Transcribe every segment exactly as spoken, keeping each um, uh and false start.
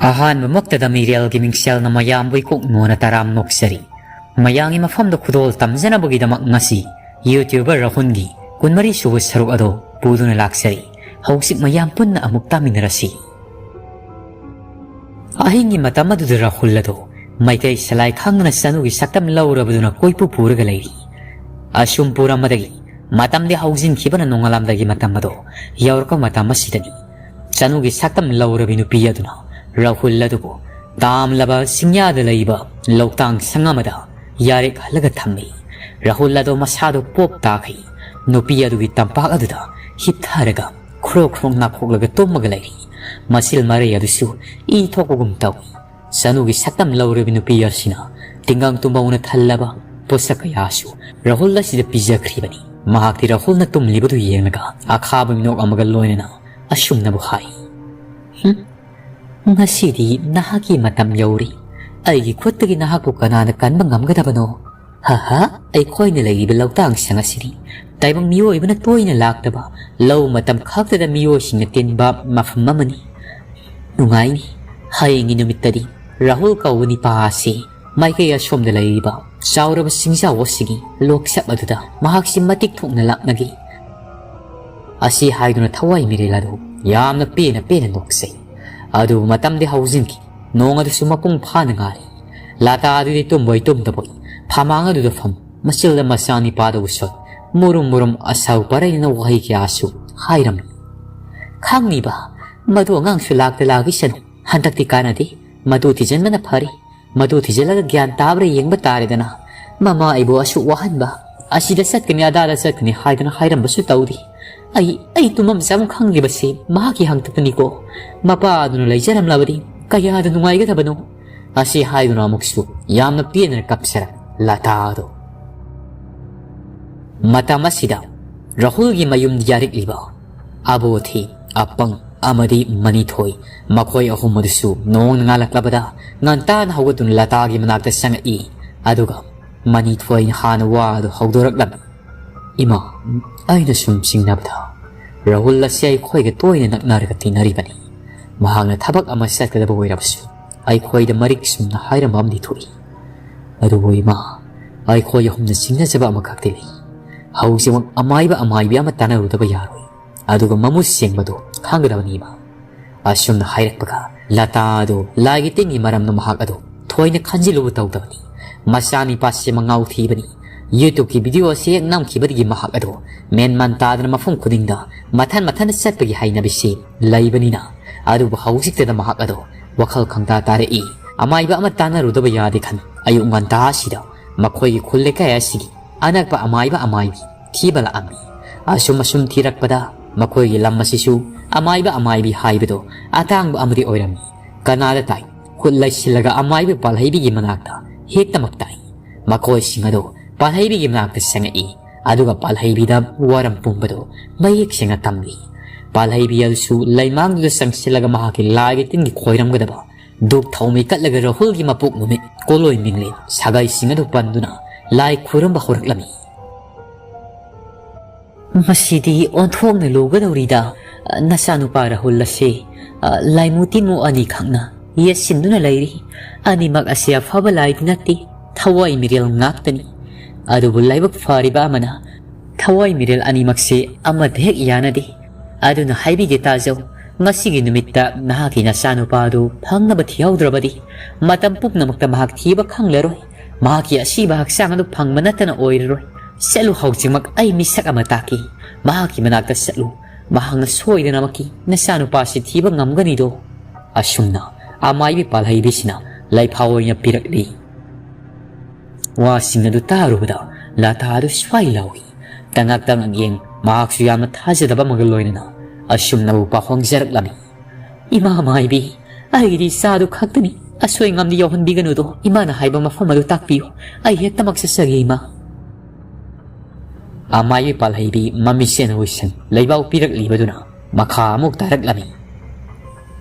ꯑꯍꯥꯟꯕꯃꯛꯇꯗ ꯃꯤꯔꯦꯜꯒꯤ ꯃꯤꯡꯁꯦꯜꯅ ꯃꯌꯥꯝꯕꯨ ꯏꯀꯣꯛ ꯅꯣꯟꯅ ꯇꯔꯥꯝ ꯅꯣꯛꯆꯔꯤ꯫ ꯃꯌꯥꯝꯒꯤ ꯃꯐꯝꯗ ꯈꯨꯗꯣꯜ ꯇꯝꯖꯅꯕꯒꯤꯗꯃꯛ ꯉꯁꯤ YouTuber ꯔꯥꯍꯨꯜꯒꯤ ꯀꯨꯟꯃꯔꯤ ꯁꯨꯕ ꯁꯔꯨꯛ ꯑꯗꯨ ꯄꯨꯗꯨꯅ ꯂꯥꯛꯆꯔꯤ꯫ ꯍꯧꯖꯤꯛ ꯃꯌꯥꯝ ꯄꯨꯟꯅ ꯑꯃꯨꯛ ꯇꯥꯃꯤꯟꯅꯔꯁꯤ꯫ ꯑꯍꯤꯡꯒꯤ ꯃꯇꯝ ꯑꯗꯨꯗ ꯔꯥꯍꯨꯜ ꯑꯗꯨ ꯃꯩꯇꯩ ꯁꯂꯥꯏ ꯈꯪꯗꯅ ꯆꯅꯨꯒꯤ ꯁꯛꯇꯝ ꯂꯧꯔꯕꯗꯨꯅ ꯀꯣꯏꯄꯨ ꯄꯨꯔꯒ ꯂꯩꯔꯤ꯫ ꯑꯁꯨꯝ ꯄꯨꯔꯝꯕꯗꯒꯤ ꯃꯇꯝꯗꯤ ꯍꯧꯖꯤꯟꯈꯤꯕꯅ ꯅꯣꯡꯉꯥꯜꯂꯝꯗꯥꯏꯒꯤ ꯃꯇꯝ ꯑꯗꯣ ꯌꯧꯔꯛꯄ ꯃꯇꯝ ꯑꯁꯤꯗꯅꯤ꯫ ꯆꯅꯨꯒꯤ ꯁꯛꯇꯝ ꯂꯧꯔꯕꯤ ꯅꯨꯄꯤ ꯑꯗꯨꯅ ꯔꯥꯍꯨꯜ ꯑꯗꯨꯕꯨ ꯇꯥꯝꯂꯕ ꯆꯤꯡꯌꯥꯗ ꯂꯩꯕ ꯂꯧꯇꯥꯡ ꯁꯪ ꯑꯃꯗ ꯌꯥꯔꯦꯛ ꯍꯜꯂꯒ ꯊꯝꯃꯤ꯫ ꯔꯥꯍꯨꯜ ꯑꯗꯨ ꯃꯁꯥꯗꯨ ꯄꯣꯞ ꯇꯥꯈꯩ ꯅꯨꯄꯤ ꯑꯗꯨꯒꯤ ꯇꯝꯄꯥꯛ ꯑꯗꯨꯗ ꯍꯤꯞꯊꯔꯒ ꯈ꯭ꯔꯣꯛ ꯈ꯭ꯔꯣꯛ ꯅꯥꯈꯣꯛꯂꯒ ꯇꯨꯝꯃꯒ ꯂꯩꯔꯤ꯫ ꯃꯆꯤꯜ ꯃꯔꯩ ꯑꯗꯨꯁꯨ ꯏ ꯊꯣꯛꯄꯒꯨꯝ ꯇꯧꯏ꯫ ꯆꯅꯨꯒꯤ ꯁꯛꯇꯝ ꯂꯧꯔꯕꯤ ꯅꯨꯄꯤ ꯑꯁꯤꯅ ꯇꯤꯡꯒꯪ ꯇꯨꯝꯕꯧꯅ ꯊꯜꯂꯕ ꯄꯣꯠꯁꯛ ꯀꯌꯥꯁꯨ ꯔꯥꯍꯨꯜ ꯑꯁꯤꯗ ꯄꯤꯖꯈ꯭ꯔꯤꯕꯅꯤ꯫ ꯃꯍꯥꯛꯇꯤ ꯔꯥꯍꯨꯜꯅ ꯇꯨꯝꯂꯤꯕꯗꯨ ꯌꯦꯡꯂꯒ ꯑꯈꯥꯕ ꯃꯤꯅꯣꯛ ꯑꯃꯒ ꯂꯣꯏꯅꯅ ꯑꯁꯨꯝꯅꯕꯨ ꯍꯥꯏ, "ꯍꯨꯝ, ꯉꯁꯤꯗꯤ ꯅꯍꯥꯛꯀꯤ ꯃꯇꯝ ꯌꯧꯔꯦ꯫ ꯑꯩꯒꯤ ꯈꯨꯠꯇꯒꯤ ꯅꯍꯥꯛꯄꯨ ꯀꯅꯥꯅ ꯀꯟꯕ ꯉꯝꯒꯗꯕꯅꯣ? ꯍꯥ ꯍꯥ, ꯑꯩꯈꯣꯏꯅ ꯂꯩꯔꯤꯕ ꯂꯧꯇꯥꯡꯁꯪ ꯑꯁꯤꯗꯤ ꯇꯥꯏꯕꯪ ꯃꯤꯑꯣꯏꯕꯅ ꯇꯣꯏꯅ ꯂꯥꯛꯇꯕ, ꯂꯧ ꯃꯇꯝ ꯈꯛꯇꯗ ꯃꯤꯑꯣꯏꯁꯤꯡꯅ ꯇꯤꯟꯕ ꯃꯐꯝ ꯑꯃꯅꯤ꯫ ꯅꯨꯡꯉꯥꯏꯅꯤ꯫ ꯍꯌꯦꯡꯒꯤ ꯅꯨꯃꯤꯠꯇꯗꯤ ꯔꯥꯍꯨꯜ ꯀꯧꯕ ꯅꯤꯄꯥ ꯑꯁꯤ ꯃꯥꯏꯀꯩ ꯑꯁꯣꯝꯗ ꯂꯩꯔꯤꯕ ꯆꯥꯎꯔꯕ ꯆꯤꯡꯖꯥꯎ ꯑꯁꯤꯒꯤ ꯂꯣꯛꯆꯞ ꯑꯗꯨꯗ ꯃꯍꯥꯛꯁꯤ ꯃꯇꯤꯛ ꯊꯣꯛꯅ ꯂꯥꯛꯅꯒꯦ"꯫ ꯑꯁꯤ ꯍꯥꯏꯗꯨꯅ ꯊꯋꯥꯏ ꯃꯤꯔꯦꯜ ꯑꯗꯨ ꯌꯥꯝꯅ ꯄꯦꯟꯅ ꯄꯦꯟꯅ ꯅꯣꯛꯆꯩ꯫ ꯑꯗꯨꯕꯨ ꯃꯇꯝꯗꯤ ꯍꯧꯖꯤꯟꯈꯤ꯫ ꯅꯣꯡ ꯑꯗꯨꯁꯨ ꯃꯄꯨꯡ ꯐꯥꯅ ꯉꯥꯜꯂꯤ꯫ ꯂꯥꯇꯥ ꯑꯗꯨꯗꯤ ꯇꯨꯝꯕꯣꯏ ꯇꯨꯝꯗꯕꯣꯏ ꯐꯃꯥꯡ ꯑꯗꯨꯗ ꯐꯝ, ꯃꯆꯤꯜꯗ ꯃꯆꯥꯅꯤꯄꯥꯗ ꯎꯁꯣꯠ, ꯃꯨꯔꯨꯝ ꯃꯨꯔꯨꯝ ꯑꯁꯥꯎ ꯄꯔꯩꯅ ꯋꯥꯍꯩ ꯀꯌꯥꯁꯨ ꯍꯥꯏꯔꯝꯃꯤ꯫ "ꯈꯪꯅꯤꯕ, ꯃꯗꯨ ꯑꯉꯥꯡꯁꯨ ꯂꯥꯛꯇ ꯂꯥꯛꯈꯤꯁꯅꯨ꯫ ꯍꯟꯗꯛꯇꯤ ꯀꯥꯟꯅꯗꯦ꯫ ꯃꯗꯨ ꯊꯤꯖꯤꯟꯕꯅ ꯐꯔꯦ꯫ ꯃꯗꯨ ꯊꯤꯖꯤꯜꯂꯒ ꯒ꯭ꯌꯥꯟ ꯇꯥꯕ꯭ꯔꯥ ꯌꯦꯡꯕ ꯇꯥꯔꯦꯗꯅ꯫ ꯃꯃꯥ ꯑꯩꯕꯨ ꯑꯁꯨꯛ ꯋꯥꯍꯟꯕ, ꯑꯁꯤꯗ ꯆꯠꯀꯅꯤ ꯑꯗꯥꯗ ꯆꯠꯀꯅꯤ ꯍꯥꯏꯗꯅ ꯍꯥꯏꯔꯝꯕꯁꯨ ꯇꯧꯗꯦ꯫ ꯑꯩ, ꯑꯩ ꯇꯨꯝꯐꯝ ꯆꯥꯐꯝ ꯈꯪꯗ꯭ꯔꯤꯕꯁꯤ ꯃꯍꯥꯛꯀꯤ ꯍꯥꯡꯇꯛꯇꯅꯤꯀꯣ꯫ ꯃꯄꯥ ꯑꯗꯨꯅ ꯂꯩꯖꯔꯝꯂꯕꯗꯤ ꯀꯌꯥꯗ ꯅꯨꯡꯉꯥꯏꯒꯗꯕꯅꯣ"꯫ ꯑꯁꯤ ꯍꯥꯏꯗꯨꯅ ꯑꯃꯨꯛꯁꯨ ꯌꯥꯝꯅ ꯄꯦꯟꯅ ꯀꯞꯆꯔꯝꯃꯤ ꯂꯇꯥꯗꯣ꯫ ꯃꯇꯝ ꯑꯁꯤꯗ ꯔꯥꯍꯨꯜꯒꯤ ꯃꯌꯨꯝꯗ ꯌꯥꯔꯛꯂꯤꯕ ꯑꯕꯣꯊꯤ, ꯑꯄꯪ ꯑꯃꯗꯤ ꯃꯅꯤꯊꯣꯏ, ꯃꯈꯣꯏ ꯑꯍꯨꯝ ꯑꯗꯨꯁꯨ ꯅꯣꯡꯅ ꯉꯥꯜꯂꯛꯂꯕꯗ ꯉꯟꯇꯥꯅ ꯍꯧꯒꯠꯇꯨꯅ ꯂꯇꯥꯒꯤ ꯃꯅꯥꯛꯇ ꯆꯪꯉꯛꯏ꯫ ꯑꯗꯨꯒ ꯃꯅꯤꯊꯣꯏꯅ ꯍꯥꯟꯅ ꯋꯥ ꯑꯗꯨ ꯍꯧꯗꯣꯔꯛꯂꯝꯃꯤ꯫ "ꯏꯃꯥ, ꯑꯩꯅ ꯁꯨꯝ ꯆꯤꯡꯅꯕꯗ ꯔꯥꯍꯨꯜ ꯑꯁꯤ ꯑꯩꯈꯣꯏꯒ ꯇꯣꯏꯅ ꯅꯛꯅꯔꯒ ꯇꯤꯟꯅꯔꯤꯕꯅꯤ꯫ ꯃꯍꯥꯛꯅ ꯊꯕꯛ ꯑꯃ ꯆꯠꯀꯗꯕ ꯑꯣꯏꯔꯕꯁꯨ ꯑꯩꯈꯣꯏꯗ ꯃꯔꯤꯛ ꯆꯨꯝꯅ ꯍꯥꯏꯔꯝꯕ ꯑꯃꯗꯤ ꯊꯣꯛꯏ꯫ ꯑꯗꯨꯕꯨ ꯏꯃꯥ, ꯑꯩꯈꯣꯏ ꯑꯍꯨꯝꯅ ꯆꯤꯡꯅꯖꯕ ꯑꯃꯈꯛꯇꯤ ꯂꯩ꯫ ꯍꯧꯖꯤꯛꯃꯛ ꯑꯃꯥꯏꯕ ꯑꯃꯥꯏꯕꯤ ꯑꯃ ꯇꯥꯟꯅꯔꯨꯗꯕ ꯌꯥꯔꯣꯏ꯫ ꯑꯗꯨꯒ ꯃꯃꯨꯠ ꯁꯦꯡꯕꯗꯨ ꯈꯪꯒꯗꯕꯅꯤ ꯏꯃꯥ꯫ ꯑꯁꯨꯝꯅ ꯍꯥꯏꯔꯛꯄꯒ ꯂꯇꯥ ꯑꯗꯨ ꯂꯥꯏꯒꯤ ꯇꯤꯟꯒꯤ ꯃꯔꯝꯗ ꯃꯍꯥꯛ ꯑꯗꯨ ꯊꯣꯏꯅ ꯈꯟꯖꯤꯜꯂꯨꯕ ꯇꯧꯗꯕꯅꯤ꯫ ꯃꯆꯥꯅꯤꯄꯥꯁꯤ ꯃꯉꯥꯎ ꯊꯤꯕꯅꯤ꯫ YouTubeꯀꯤ video ꯑꯁꯤ ꯍꯦꯛ ꯅꯝꯈꯤꯕꯗꯒꯤ ꯃꯍꯥꯛ ꯑꯗꯨ ꯃꯦꯟꯃꯥꯟ ꯇꯥꯗꯅ ꯃꯐꯝ ꯈꯨꯗꯤꯡꯗ ꯃꯊꯟ ꯃꯊꯟ ꯆꯠꯄꯒꯤ ꯍꯩꯅꯕꯤꯁꯤ ꯂꯩꯕꯅꯤꯅ꯫ ꯑꯗꯨꯕꯨ ꯍꯧꯖꯤꯛꯇꯗ ꯃꯍꯥꯛ ꯑꯗꯨ ꯋꯥꯈꯜ ꯈꯪꯇꯥ ꯇꯥꯔꯛꯏ꯫ ꯑꯃꯥꯏꯕ ꯑꯃ ꯇꯥꯟꯅꯔꯨꯗꯕ ꯌꯥꯗꯦ ꯈꯟ ꯑꯌꯨꯛ ꯉꯟꯇꯥ ꯑꯁꯤꯗ ꯃꯈꯣꯏꯒꯤ ꯈꯨꯜ ꯂꯩꯀꯥꯏ ꯑꯁꯤꯒꯤ ꯑꯅꯛꯄ ꯑꯃꯥꯏꯕ ꯑꯃꯥꯏꯕꯤ ꯊꯤꯕ ꯂꯥꯛꯑꯝꯃꯤ꯫ ꯑꯁꯨꯝ ꯑꯁꯨꯝ ꯊꯤꯔꯛꯄꯗ ꯃꯈꯣꯏꯒꯤ ꯂꯝ ꯑꯁꯤꯁꯨ ꯑꯃꯥꯏꯕ ꯑꯃꯥꯏꯕꯤ ꯍꯥꯏꯕꯗꯣ ꯑꯇꯥꯡꯕ ꯑꯃꯗꯤ ꯑꯣꯏꯔꯝꯃꯤ꯫ ꯀꯅꯥꯗ ꯇꯥꯏ? ꯈꯨꯠ ꯂꯩꯁꯤꯜꯂꯒ ꯑꯃꯥꯏꯕ ꯄꯥꯜꯍꯩꯕꯤꯒꯤ ꯃꯅꯥꯛꯇ ꯍꯦꯛꯇꯃꯛ ꯇꯥꯏ꯫ ꯃꯈꯣꯏꯁꯤꯡ ꯑꯗꯨ ꯄꯥꯜꯍꯩꯕꯤꯒꯤ ꯃꯅꯥꯛꯇ ꯆꯪꯉꯛꯏ꯫ ꯑꯗꯨꯒ ꯄꯥꯜꯍꯩꯕꯤꯗ ꯋꯥꯔꯝ ꯄꯨꯝꯕꯗꯨ ꯃꯌꯦꯛ ꯁꯦꯡꯅ ꯇꯝꯂꯤ꯫ ꯄꯥꯜꯍꯩꯕꯤ ꯑꯗꯨꯁꯨ ꯂꯩꯃꯥꯡꯗꯨꯗ ꯆꯪꯁꯤꯜꯂꯒ ꯃꯍꯥꯛꯀꯤ ꯂꯥꯏꯒꯤ ꯇꯤꯟꯒꯤ ꯈꯣꯏꯔꯝꯒꯗꯕ ꯙꯨꯞ ꯊꯥꯎꯃꯩ ꯀꯠꯂꯒ ꯔꯥꯍꯨꯜꯒꯤ ꯃꯄꯣꯛ ꯅꯨꯃꯤꯠ ꯀꯣꯂꯣꯏ ꯃꯤꯡꯂꯦꯟ ꯁꯥꯒꯩꯁꯤꯡ ꯑꯗꯨ ꯄꯟꯗꯨꯅ ꯂꯥꯏ ꯈꯨꯔꯨꯝꯕ ꯍꯧꯔꯛꯂꯝꯃꯤ꯫ "ꯃꯁꯤꯗꯤ ꯑꯣꯟꯊꯣꯛꯅ ꯂꯨꯒꯗꯧꯔꯤꯗ꯫ ꯅꯆꯥꯅꯨꯄꯥ ꯔꯥꯍꯨꯜ ꯑꯁꯤ, ꯑ, ꯂꯥꯏꯃꯨ ꯇꯤꯟꯃꯨ ꯑꯅꯤꯈꯛꯅ ꯌꯦꯠꯁꯤꯟꯗꯨꯅ ꯂꯩꯔꯤ꯫ ꯑꯅꯤꯃꯛ ꯑꯁꯤ ꯑꯐꯕ ꯂꯥꯏꯗꯤ ꯅꯠꯇꯦ, ꯊꯋꯥꯏ ꯃꯤꯔꯦꯜ ꯉꯥꯛꯇꯅꯤ꯫ ꯑꯗꯨꯕꯨ ꯂꯥꯏꯕꯛ ꯐꯔꯤꯕ ꯑꯃꯅ ꯊꯋꯥꯏ ꯃꯤꯔꯦꯜ ꯑꯅꯤꯃꯛꯁꯤ ꯑꯃꯠꯇ ꯍꯦꯛ ꯌꯥꯅꯗꯦ꯫ ꯑꯗꯨꯅ ꯍꯥꯏꯕꯤꯒꯦ ꯇꯥꯖꯧ, ꯉꯁꯤꯒꯤ ꯅꯨꯃꯤꯠꯇ ꯅꯍꯥꯛꯀꯤ ꯅꯆꯥꯅꯨꯄꯥ ꯑꯗꯨ ꯐꯪꯅꯕ ꯊꯤꯍꯧꯗ꯭ꯔꯕꯗꯤ ꯃꯇꯝ ꯄꯨꯝꯅꯃꯛꯇ ꯃꯍꯥꯛ ꯊꯤꯕ ꯈꯪꯂꯔꯣꯏ꯫ ꯃꯍꯥꯛꯀꯤ ꯑꯁꯤꯕ ꯍꯛꯆꯥꯡ ꯑꯗꯨ ꯐꯪꯕ ꯅꯠꯇꯅ ꯑꯣꯏꯔꯔꯣꯏ꯫ ꯆꯠꯂꯨ, ꯍꯧꯖꯤꯛꯃꯛ ꯑꯩ ꯃꯤꯁꯛ ꯑꯃ ꯇꯥꯛꯀꯦ꯫ ꯃꯍꯥꯛꯀꯤ ꯃꯅꯥꯛꯇ ꯆꯠꯂꯨ꯫ ꯃꯍꯥꯛꯅ ꯁꯣꯏꯗꯅꯃꯛꯀꯤ ꯅꯆꯥꯅꯨꯄꯥꯁꯤ ꯊꯤꯕ ꯉꯝꯒꯅꯤꯗꯣ꯫" ꯑꯁꯨꯝꯅ ꯑꯃꯥꯏꯕꯤ ꯄꯥꯜꯍꯩꯕꯤꯁꯤꯅ ꯂꯩꯐꯥ ꯑꯣꯏꯅ ꯄꯤꯔꯛꯂꯤ꯫ ꯋꯥꯁꯤꯡ ꯑꯗꯨ ꯇꯥꯔꯨꯕꯗ ꯂꯇꯥ ꯑꯗꯨ ꯁ꯭ꯋꯥꯏ ꯂꯥꯎꯏ꯫ ꯇꯉꯥꯛ ꯇꯉꯥꯛ ꯌꯦꯡ ꯃꯍꯥꯛꯁꯨ ꯌꯥꯝꯅ ꯊꯥꯖꯗꯕ ꯑꯃꯒ ꯂꯣꯏꯅꯅ ꯑꯁꯨꯝꯅ ꯎꯄꯥ ꯍꯣꯡꯖꯔꯛꯂꯝꯃꯤ꯫ "ꯏꯃꯥ ꯃꯥꯏꯕꯤ, ꯑꯩꯒꯤꯗꯤ ꯏꯆꯥꯗꯨ ꯈꯛꯇꯅꯤ꯫ ꯑꯁꯣꯏ ꯉꯥꯝꯗꯤ ꯌꯥꯎꯍꯟꯕꯤꯒꯅꯨꯗꯣ꯫ ꯏꯃꯥꯅ ꯍꯥꯏꯕ ꯃꯐꯝ ꯑꯗꯨ ꯇꯥꯛꯄꯤꯌꯨ꯫ ꯑꯩ ꯍꯦꯛꯇꯃꯛ ꯆꯠꯆꯒꯦ, ꯏꯃꯥ꯫" ꯑꯃꯥꯏꯕꯤ ꯄꯥꯜꯍꯩꯕꯤ ꯃꯃꯤꯠꯁꯦꯟ ꯍꯨꯏꯁꯟ ꯂꯩꯕꯥꯛ ꯄꯤꯔꯛꯂꯤꯕꯗꯨꯅ ꯃꯈꯥ ꯑꯃꯨꯛ ꯇꯥꯔꯛꯂꯝꯃꯤ꯫